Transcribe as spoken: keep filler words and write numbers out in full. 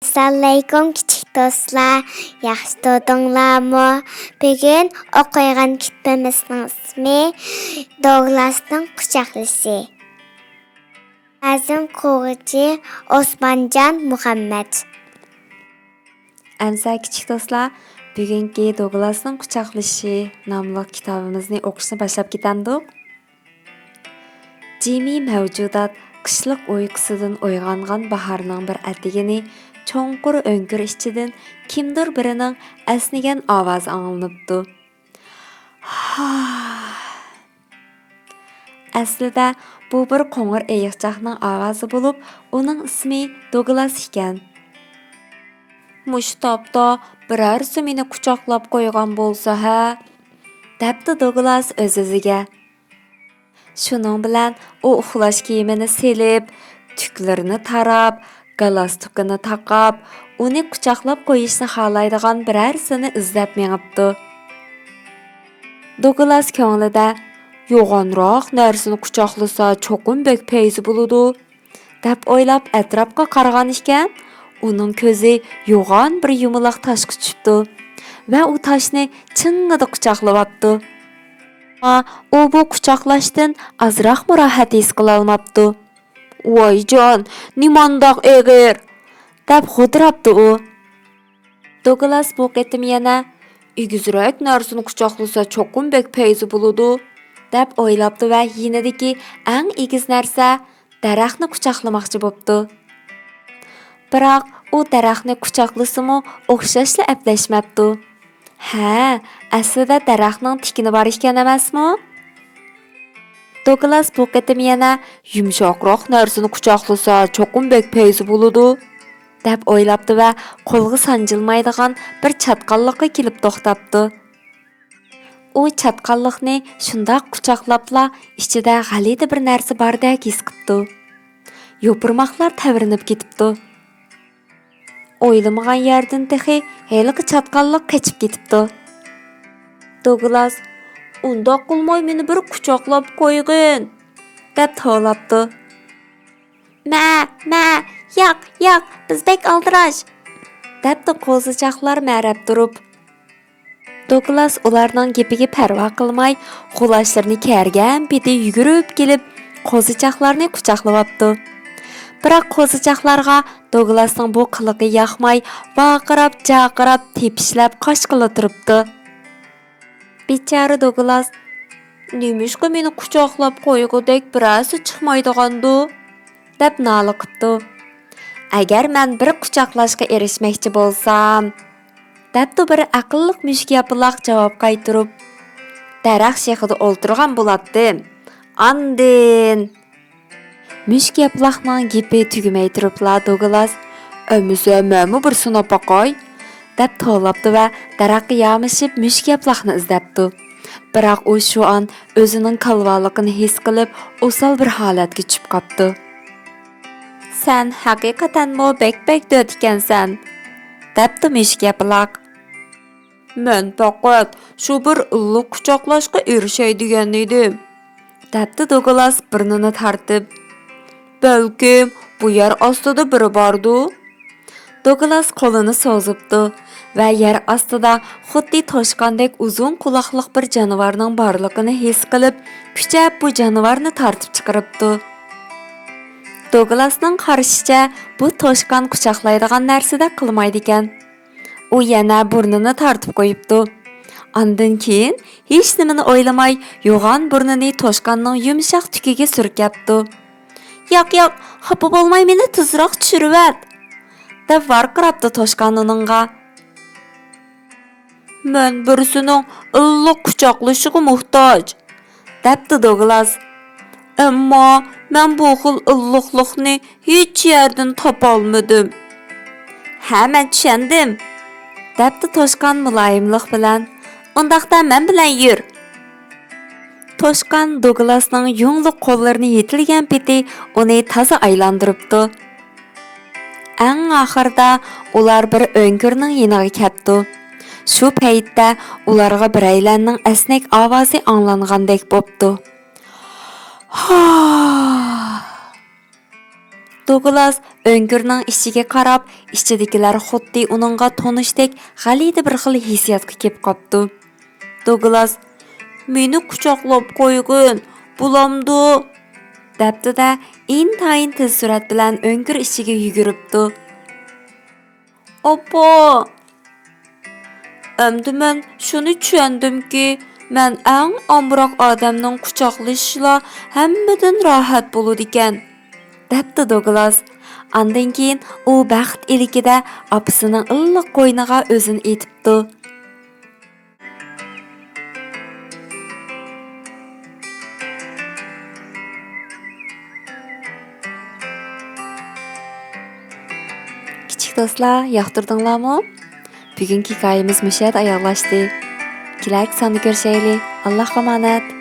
ئەسسالامۇئەلەيكۇم كىچىك دوستلار، ياخشى تۇردۇڭلارمۇ؟ بۈگۈن ئوقۇيدىغان كىتابىمىزنىڭ ئىسمى دوگلاسنىڭ قۇچاقلىشى. تەرجىمە قىلغۇچى ئوسمانجان مۇھەممەت. ئەمسە كىچىك دوستلار، بۈگۈنكى دوگلاسنىڭ قۇچاقلىشى ناملىق كىتابىمىزنى ئوقۇشنى باشلاپ كېتەمدۇق؟ جىمى مەۋجۇدات قىشلىق ئۇيقۇسىدىن ئويغانغان باھارنىڭ بىر ئەتىگىنى چوڭقۇر ئۆڭكۈر ئىچىدىن كىمدۇر بىرىنىڭ ئەسنىگەن ئاۋازى ئاڭلىنىپتۇ. ھا. ئەسلىدە بۇ بىر قوڭۇر ئېيىقچاقنىڭ ئاۋازى بولۇپ، ئۇنىڭ ئىسمى دوگلاس ئىكەن. مۇشۇ تاپتا بىرەرسى مېنى قۇچاقلاپ قويغان بولسا ھە؟ دەپتۇ دوگلاس ئۆز-ئۆزىگە. شۇنىڭ بىلەن ئۇ ئۇخلاش كىيىمىنى سېلىپ، تۈكلىرىنى تاراپ، گالستۇكىنى تاقاپ، ئۇنى قۇچاقلاپ قويۇشنى خالايدىغان بىرەرسىنى ئىزدەپ مېڭىپتۇ. دوگلاس كۆڭلىدە، «يوغانراق نەرسىنى قۇچاقلىسا چوقۇم بەك پەيزى بولىدۇ» دەپ ئويلاپ ئەتراپقا قارىغان ئىكەن، ئۇنىڭ كۆزى يوغان بىر يۇمىلاق تاشقا چۈشۈپتۇ ۋە ئۇ تاشنى چىڭڭىدە قۇچاقلىۋاپتۇ. ئەمما ئۇ بۇ قۇچاقلاشتىن ئازراقمۇ راھەت ھېس قىلالماپتۇ. «ۋايجان، نېمانداق ئېغىر!» دەپ غودراپتۇ ئۇ. دوگلاس بۇ قېتىم يەنە، «ئېگىزرەك نەرسىنى قۇچاقلىسا چوقۇم بەك پەيزى بولىدۇ» دەپ ئويلاپتۇ ۋە يېنىدىكى ئەڭ ئېگىز نەرسە دەرەخنى قۇچاقلىماقچى بوپتۇ. بىراق ئۇ دەرەخنى قۇچاقلىسىمۇ ئوخشاشلا ئەپلەشمەپتۇ. ھە، ئەسلىدە دەرەخنىڭ تىكىنى بار ئىكەن ئەمەسمۇ؟ دوگلاس بۇ قېتىم يەنە، «يۇمشاقراق نەرسىنى قۇچاقلىسا چوقۇم بەك پەيزى بولىدۇ» دەپ ئويلاپتۇ ۋە قولغا سانجىلمايدىغان بىر چاتقاللىققا كېلىپ توختاپتۇ. ئۇ چاتقاللىقنى شۇنداق قۇچاقلاپلا، ئىچىدە غەلىتە بىر نەرسە باردەك ھېس قىپتۇ. يوپۇرماقلار تەۋرىنىپ كېتىپتۇ. ئويلىمىغان يەردىن تېخى ھېلىقى چاتقاللىق قېچىپ كېتىپتۇ. دوگلاس، «ئۇنداق قىلماي مېنى بىر قۇچاقلاپ قويغىن» دەپ توۋلاپتۇ. «مە، مە، ياق، ياق، بىز بەك ئالدىراش» دەپتۇ قوزىچاقلار مەرەپ تۇرۇپ. دوگلاس ئۇلارنىڭ گېپىگە پەرۋا قىلماي، قۇلاشلىرىنى كەرگەن پېتى يۈگۈرۈپ كېلىپ، قوزىچاقلارنى قۇچاقلىۋاپتۇ. بىراق قوزىچاقلارغا دوگلاسنىڭ بۇ قىلىقى ياقماي، ۋارقىراپ، جارقىراپ، تېپىشلەپ قاچقىلى تۇرۇپتۇ. بىچارە دوگلاس، «نېمىشقا مېنى قۇچاقلاپ قويغۇدەك بىرەرسى چىقمايدىغاندۇ؟» دەپ نالە قىپتۇ. «ئەگەر مەن بىر قۇچاقلاشقا ئېرىشمەكچى بولسام»، دەپتۇ بىر ئەقىللىق مۈشۈك ياپىلاق جاۋاب قايتۇرۇپ. «دەرەخ شېخىدا ئولتۇرغان بولاتتىم. ئاندىن...» مۈشۈك ياپىلاقنىڭ گېپى تۈگىمەي تۇرۇپلا دوگلاس، «ئەمىسە مەنمۇ بىر سىناپ باقاي» دەپ توۋلاپتۇ ۋە دەرەخكە يامىشىپ مۈشۈك ياپىلاقنى ئىزدەپتۇ. بىراق ئۇ شۇ ئان ئۆزىنىڭ كالۋالىقىنى ھېس قىلىپ، ئوسال بىر ھالەتكە چۈشۈپ قاپتۇ. «سەن ھەقىقەتەنمۇ بەك-بەك دۆت ئىكەنسەن» دەپتۇ مۈشۈك ياپىلاق. «مەن پەقەت شۇ بىر ئىللىق قۇچاقلاشقا ئېرىشەي دېگەن ئىدىم» دەپتۇ دوگلاس بۇرنىنى تارتىپ. «بەلكىم بۇ يەر ئاستىدا بىرى باردۇ؟» دوگلاس قولىنى سوزۇپتۇ ۋە يەر ئاستىدا خۇددى توشقاندەك ئۇزۇن قۇلاقلىق بىر جانىۋارنىڭ بارلىقىنى ھېس قىلىپ، كۈچەپ بۇ جانىۋارنى تارتىپ چىقىرىپتۇ. دوگلاسنىڭ قارىشىچە، بۇ توشقان قۇچاقلايدىغان نەرسىدەك قىلمايدىكەن. ئۇ يەنە بۇرنىنى تارتىپ قويۇپتۇ. ئاندىن كېيىن ھېچنېمىنى ئويلىماي، يوغان بۇرنىنى توشقاننىڭ يۇمشاق تۈكىگە سۈركەپتۇ. «ياق، ياق، خاپا بولماي مېنى تېزراق چۈشۈرۈۋەت!» دەپ ۋارقىراپتۇ توشقان ئۇنىڭغا. «مەن بىرسىنىڭ ئىللىق قۇچاقلىشىغا موھتاج» دەپتۇ دوگلاس. «ئەمما مەن بۇ خىل ئىللىقلىقنى ھېچ يەردىن تاپالمىدىم.» «ھە، مەن چۈشەندىم» دەپتۇ توشقان مۇلايىملىق بىلەن. «ئۇنداقتا مەن بىلەن يۈر.» توشقان دوگلاسنىڭ يۇڭلۇق قوللىرىنى يېتىلىگەن پېتى ئۇنى تازا ئايلاندۇرۇپتۇ. ئەڭ ئاخىرىدا ئۇلار بىر ئۆڭكۈرنىڭ يېنىغا كەپتۇ. شۇ پەيتتە ئۇلارغا بىرەيلەننىڭ ئەسنەك ئاۋازى ئاڭلانغاندەك بوپتۇ. ھا! دوگلاس ئۆڭكۈرنىڭ ئىچىگە قاراپ، ئىچىدىكىلەر خۇددى ئۇنىڭغا تونۇشتەك غەلىتە بىر خىل ھېسسىياتقا كېلىپ قاپتۇ. دوگلاس، مېنى قۇچاقلاپ قويغىن، بولامدۇ؟ دەپتۇ-دە، ئىنتايىن تېز سۈرئەت بىلەن ئۆڭكۈر ئىچىگە يۈگۈرۈپتۇ. ئاپا! ئەمدى مەن شۇنى چۈشەندىمكى، مەن ئەڭ ئامراق ئادەمنىڭ قۇچاقلىشىشىلا ھەممىدىن راھەت بولىدىكەن، دەپتۇ دوگلاس. ئاندىن كېيىن ئۇ بەخت ئىلكىدە ئاپىسىنىڭ ئىللىق قوينىغا ئۆزىنى ئېتىپتۇ. كىچىك دوستلار، ياقتۇردۇڭلارمۇ؟ بۈگۈنكى ھېكايىمىز مۇشۇ يەردە ئاياغلاشتى. كېلەركى ساندا كۆرۈشەيلى. ئاللاھقا ئامانەت.